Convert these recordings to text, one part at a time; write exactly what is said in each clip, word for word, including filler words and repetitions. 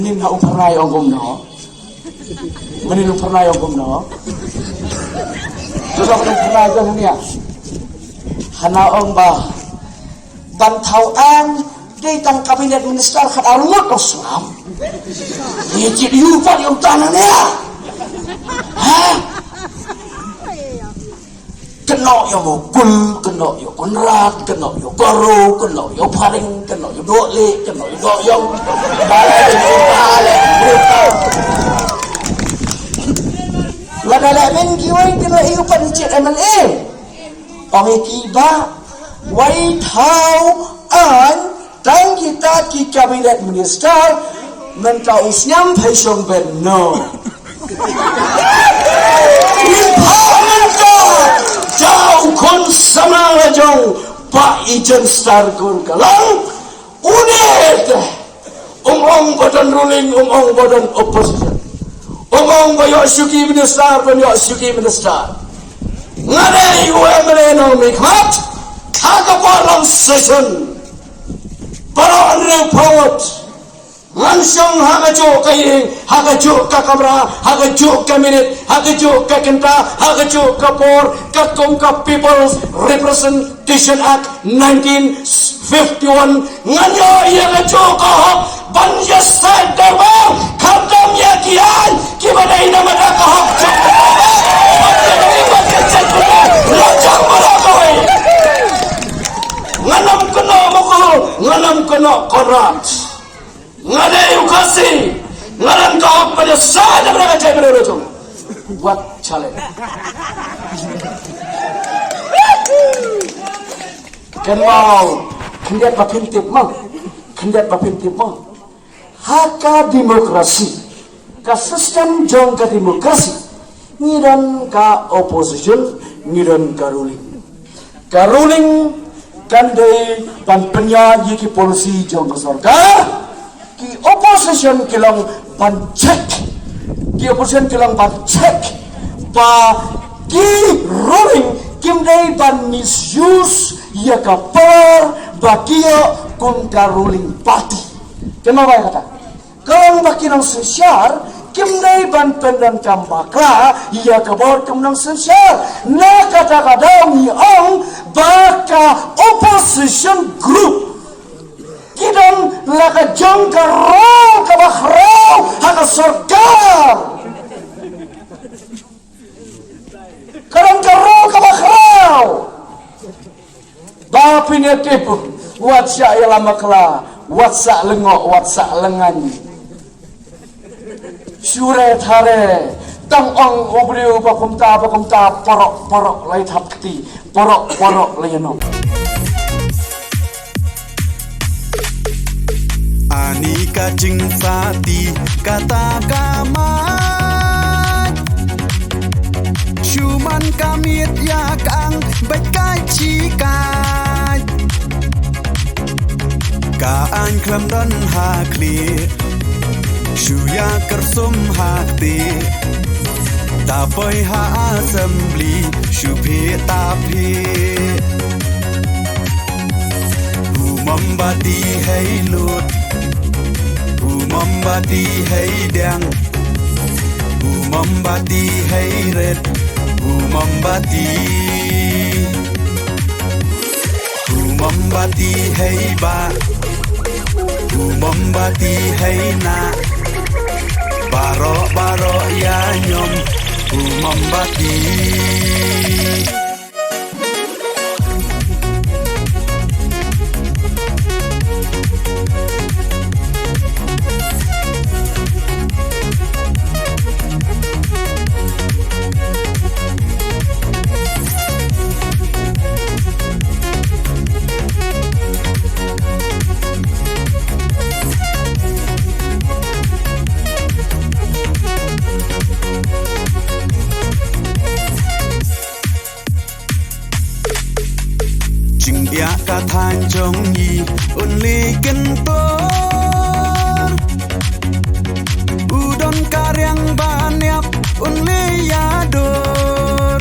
Mynnin ha u pyrnai ong kumno? Mynnin u pyrnai ong kumno? Jong u pyrnai jong hynne. Hana ong ba ban thaw ang dei tang cabinet minister khatar ngut u slam. Ye jit yu pat yu tan ne. Ha? Kynnoh ïa u Mukul, kynnoh ïa u Conrad, kynnoh ïa u Garo, kynnoh ïa u Pharing, kynnoh ïa u Dohlieh, kynnoh ïa u Dohyong. Balei ïa u Dohlieh? Lada leh men kiwei kynnoh ïa u Panchayat M L A. Ong ïa ki ba wai thaw aiñ tang kita ki cabinet minister, mynta u sniam phai shong ben no. Ri pha mynta da u khun samla la jong ba i jen star kun ka lang. Une te um ong ba don ruling, um ong ba don opposition. Um ong ba ïoh shuki minister, ba ïoh shuki minister. Nga dei u M L A nongmihkhmat ha ka por long session. Baroh hynriew phew ngut. Ngan shong ha kajuh ka ïing, ha kajuh ka kamra, ha kajuh ka minit, ha kajuh ka kynta, ha kajuh ka por, katkum ka People's Representation Act nineteen fifty-one. Ngan ïoh ïa kajuh ka hok ban ïasaid dorbar khamtam ïa ki aiñ kiba dei namar ka hok jong ka dorbar. Ban ïa ka dei ban ïasaid dorbar la jong baroh kawei. Ngan ym kynnoh Mukul, ngan ym kynnoh Conrad. Nga dei u Khasi, nga don ka hok ban ïasaid da ka jaitbynriew la jong. Wat challenge. Kynmaw, khyndiat ba phin tip mo. Khyndiat ba phin tip mo. Ha ka demokrasi, ka system jong ka demokrasi, ngi don ka opposition, ngi don ka ruling. Ka ruling kan dei ban pynïaid ïa ki policy jong ka sorkar. Ki opposition ki long ban check. Ki opposition ki long ban check ba ki ruling kim dei ban misuse ïa ka power ba ki ïoh kum ka ruling party. Kynmaw ba ïa kata. Ka long ba ki nongsynshar kim dei ban pyndonkam bakla ïa ka bor kum nongsynshar. Na kata ka daw ngi ong ba ka opposition group ki don la ka jong ka rol kaba khraw ha ka sorkar. Ka don ka rol kaba khraw. Ba phin ïa tip, wat shah ïalam bakla, wat shah lyngngoh, wat shah lyngngan. Shu re tha re, tang ong u briew ba kumta, ba kumta, parok, parok la ïa thap kti, parok, parok la ïa nong. Ani ka jingsati kata ka mait. Shu man ka miet ïa ka ang bad ka jingkait. Ka aiñ khlem don ha khlieh. Shu ïa kyrsum ha ktieh. Ta poi ha assembly shu phieh ta phieh. U mombati hei lut. U mombati hei diang. U mombati hei red. U mombati. U mombati hei bah. U mombati hei nah. Baroh baroh ïa ñiom. U mombati. Jingïa ka thaiñ jong ngi un leh kyntur. U don ka riang ba niap un leh ïadur.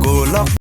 Ko lok